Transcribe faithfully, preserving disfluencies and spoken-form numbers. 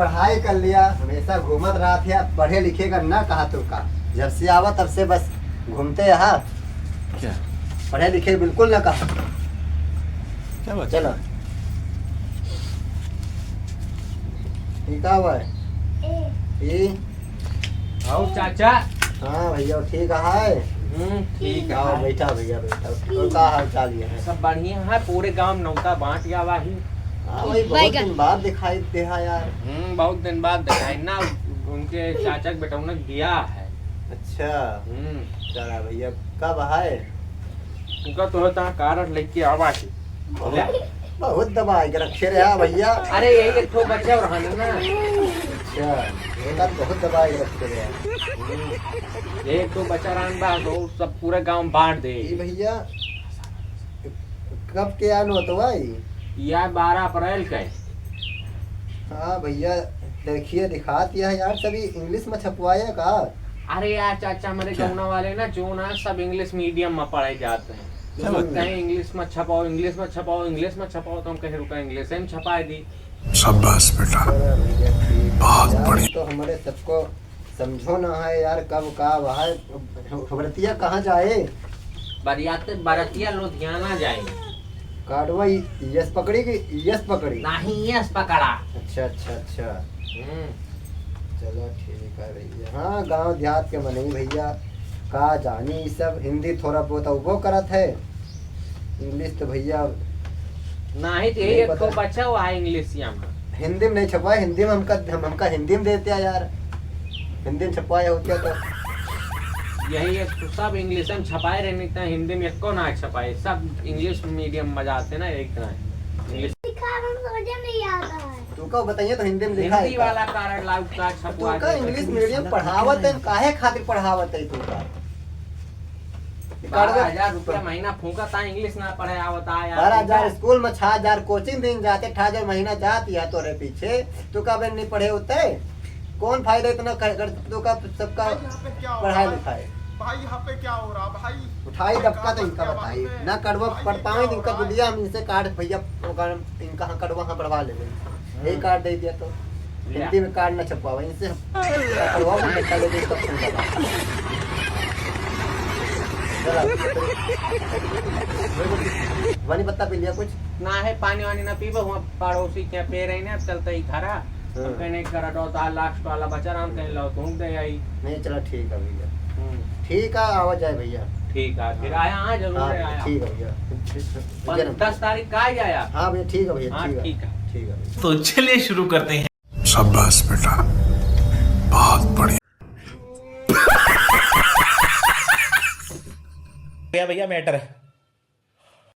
पढ़ाई कर लिया, हमेशा घूमत रहत है, पढ़े लिखे का ना कहा तो का। जब से आवा तब से बस घूमते रहा। क्या? पढ़े लिखे बिल्कुल ना कहा। क्या बात? चलो। ये का हुआ है? ए। ये। आओ चाचा। हाँ भैया, ठीक है। हम्म, ठीक आओ, है। बैठा भैया, बैठा। और का हाल चाल ये है? सब बढ़िया है, पूरे गांव नौता बांट गया वाही। हाँ भाई, बहुत बैगन। दिन बाद दिखाई दे हा यार। हम्म, बहुत दिन बाद दिखाई ना, उनके चाचा के बेटौना बियाह है। अच्छा। हम्म। चला भैया, कब है? उनका तो होता कारड लेके आवा है। बहुत, बहुत दबाए के रखे रहे हा भैया। अरे यही एक ठो बच्चा और हन ना। अच्छा, ये बात बहुत दबाए के रखे रहे हा। एक ठो बच्चा रहन बा, तो सब पूरा गांव बांट दे। ई भैया, कब के आन होत भाई? या बारह अप्रैल के। हाँ भैया, देखिए, दिखात यह यार, सभी इंग्लिश में छपवाए का? अरे यार चाचा, हमारे क्या? गौना वाले ना, जो ना सब इंग्लिश मीडियम में पढ़े जाते हैं। क्या बात है? कहीं इंग्लिश में छपाओ, इंग्लिश में छपाओ, इंग्लिश में छपाओ, तो हम कहे रुका, इंग्लिश में छपाए दी। शाबाश बेटा, अरे भैया, ठीक है बहुत यार, बढ़िया। तो हमारे सबको समझो ना है यार, कब का वहाँ बरतिया कहाँ जाए? बरियाते, बरतिया लुधियाना जाए। कार्डवा यस पकड़ी कि यस पकड़ी? नहीं, यस पकड़ा। अच्छा, अच्छा, अच्छा। हम्म। चलो ठीक है भैया। हाँ, गांव देहात के मनई भैया, का जानी ई सब, हिंदी थोड़ा बहुत अउबो करत है, इंग्लिश तो भैया नहीं, तो यही नहीं एक ठो पता। बचा हुआ है इंग्लिशिया में। हिंदी में नहीं छपवाए, हिंदी में हमका, हम, हमका हिंदी में देते हैं यार, हिंदी में छपवाए होते तो। यही एक ठो सब इंग्लिश में छपाए रहने, इतना हिंदी में एको ना छपाए, सब इंग्लिश मीडियम में जाते ना, एक तरह इंग्लिश। लिखा है, हमको समझ में नहीं आता है। तू का बताइए तो हिंदी में लिखा है हिंदी का? वाला कार्ड लाउड का तू छपवा का दे। इंग्लिश मीडियम पढ़ावत है, काहे खातिर पढ़ावत है तू का? बारह हजार रुपया महीना फूंका ता, इंग्लिश ना पढ़े आवता यार। बारह हजार स्कूल में, छह हजार कोचिंग दिन जाते, अठारह हजार महीना जात या तोरे पीछे, तू का बहन नहीं पढ़े होते? कौन फायदा इतना कर, कर तू का सबका भाई, यहाँ पे क्या हो रहा पढ़ाई है? लिखाई। भाई, यहाँ पे क्या हो रहा भाई? उठाई भाई, दबका तो इनका बताई। ना कड़वा भाई, पढ़ ये पावे, क्या हो इनका रहा है? बुलिया हम इनसे कार्ड भैया, ओकर इनका हाँ कड़वा हाँ बढ़वा ले गई। यही कार्ड दे दिया तो। लिया। हिंदी में कार्ड ना छपवावे, इनसे हम कड़वा में धक्का दे दे, तब सुन लगा। चला। पानी पत्ता पी लिया कुछ? ना है, पानी वानी ना पीबो, हुआ पड़ोसी के यहाँ पे रही ना, अब चलते ही घरा। हम हाँ। कहने करा दो, तो लास्ट वाला बचा, हम कहने लो, तुम दे आई। नहीं, चला ठीक है भैया। हम्म। ठीक है, आवा जाए भैया। ठीक है, फिर हाँ। आया, हाँ, जरूर हाँ, आया। ठीक है भैया। पन-, दस तारीख का आ जाया। हाँ भैया, ठीक है भैया, हाँ, ठीक है। ठीक है। ठीक है भैया। तो चलिए शुरू करते हैं। शाबाश बेटा, बहुत बढ़िया। भैया, भैया, मैटर है।